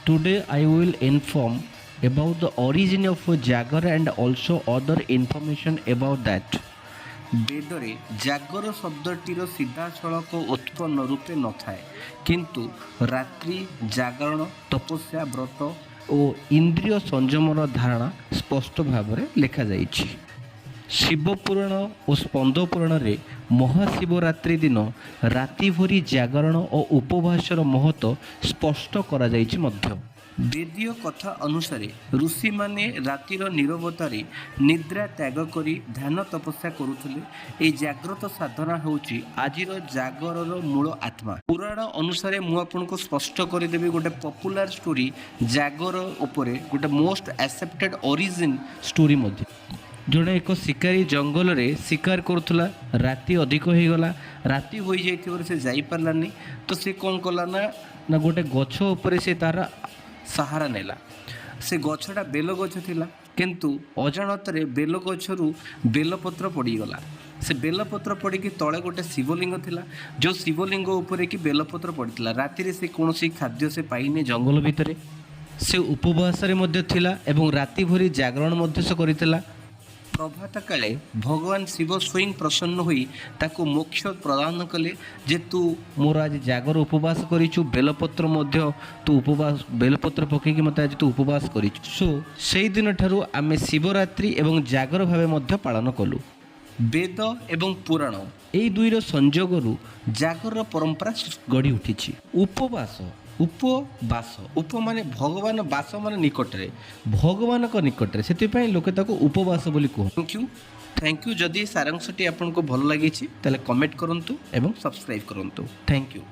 Today I will inform about the origin of Jagar and also other information about that. ବେଦରେ ଜାଗର ଶବ୍ଦଟିର ସିଧାସଳଖ ଉତ୍ପନ୍ନ ରୂପେ ନଥାଏ, କିନ୍ତୁ ରାତ୍ରି ଜାଗରଣ, ତପସ୍ୟା, ବ୍ରତ ଓ ଇନ୍ଦ୍ରିୟ ସଂଯମର ଧାରଣା ସ୍ପଷ୍ଟ ଭାବରେ ଲେଖାଯାଇଛି। ଶିବପୁରାଣ ଓ ସ୍କନ୍ଦ ପୁରାଣରେ ମହାଶିବରାତ୍ରି ଦିନ ରାତି ଭରି ଜାଗରଣ ଓ ଉପବାସର ମହତ୍ଵ ସ୍ପଷ୍ଟ କରାଯାଇଛି ମଧ୍ୟ। ବେଦୀୟ କଥା ଅନୁସାରେ ଋଷିମାନେ ରାତିର ନୀରବତାରେ ନିଦ୍ରା ତ୍ୟାଗ କରି ଧ୍ୟାନ ତପସ୍ୟା କରୁଥିଲେ। ଏହି ଜାଗ୍ରତ ସାଧନା ହେଉଛି ଆଜିର ଜାଗରର ମୂଳ ଆତ୍ମା। ପୁରାଣ ଅନୁସାରେ ମୁଁ ଆପଣଙ୍କୁ ସ୍ପଷ୍ଟ କରିଦେବି ଗୋଟେ ପପୁଲାର ଷ୍ଟୋରି ଜାଗର ଉପରେ, ଗୋଟେ ମୋଷ୍ଟ ଆକ୍ସେପ୍ଟେଡ୍ ଅରିଜିନ୍ ଷ୍ଟୋରି ମଧ୍ୟ। ଜଣେ ଏକ ଶିକାରୀ ଜଙ୍ଗଲରେ ଶିକାର କରୁଥିଲା। ରାତି ଅଧିକ ହୋଇଗଲା। ରାତି ହୋଇଯାଇଥିବାରୁ ସେ ଯାଇପାରିଲାନି। ତ ସେ କ'ଣ କଲା ନା ଗୋଟେ ଗଛ ଉପରେ ସେ ତାର ସାହାରା ନେଲା। ସେ ଗଛଟା ବେଲ ଗଛ ଥିଲା, କିନ୍ତୁ ଅଜାଣତରେ ବେଲ ଗଛରୁ ବେଲପତ୍ର ପଡ଼ିଗଲା। ସେ ବେଲପତ୍ର ପଡ଼ିକି ତଳେ ଗୋଟେ ଶିବଲିଙ୍ଗ ଥିଲା, ଯେଉଁ ଶିବଲିଙ୍ଗ ଉପରେ କି ବେଲପତ୍ର ପଡ଼ିଥିଲା। ରାତିରେ ସେ କୌଣସି ଖାଦ୍ୟ ସେ ପାଇନି। ଜଙ୍ଗଲ ଭିତରେ ସେ ଉପବାସରେ ମଧ୍ୟ ଥିଲା ଏବଂ ରାତି ଭରି ଜାଗରଣ ମଧ୍ୟ ସେ କରିଥିଲା। ପ୍ରଭାତ କାଳେ ଭଗବାନ ଶିବ ସ୍ୱୟଂ ପ୍ରସନ୍ନ ହୋଇ ତାକୁ ମୋକ୍ଷ ପ୍ରଦାନ କଲେ ଯେ ତୁ ମୋର ଆଜି ଜାଗର ଉପବାସ କରିଛୁ, ବେଲପତ୍ର ମଧ୍ୟ ତୁ ଉପବାସ, ବେଲପତ୍ର ପକାଇକି ମୋତେ ଆଜି ତୁ ଉପବାସ କରିଛୁ। ସୋ ସେଇ ଦିନଠାରୁ ଆମେ ଶିବରାତ୍ରି ଏବଂ ଜାଗର ଭାବେ ମଧ୍ୟ ପାଳନ କଲୁ। ବେଦ ଏବଂ ପୁରାଣ ଏଇ ଦୁଇର ସଂଯୋଗରୁ ଜାଗରର ପରମ୍ପରା ଗଢ଼ି ଉଠିଛି। ଉପବାସ, ଉପବାସ, ଉପ ମାନେ ଭଗବାନ, ବାସ ମାନେ ନିକଟରେ, ଭଗବାନଙ୍କ ନିକଟରେ। ସେଥିପାଇଁ ଲୋକେ ତାକୁ ଉପବାସ ବୋଲି କୁହନ୍ତି। Thank you, thank you. ଯଦି ସାରାଂଶଟି ଆପଣଙ୍କୁ ଭଲ ଲାଗିଛି, ତାହେଲେ କମେଣ୍ଟ କରନ୍ତୁ ଏବଂ ସବସ୍କ୍ରାଇବ୍ କରନ୍ତୁ। Thank you.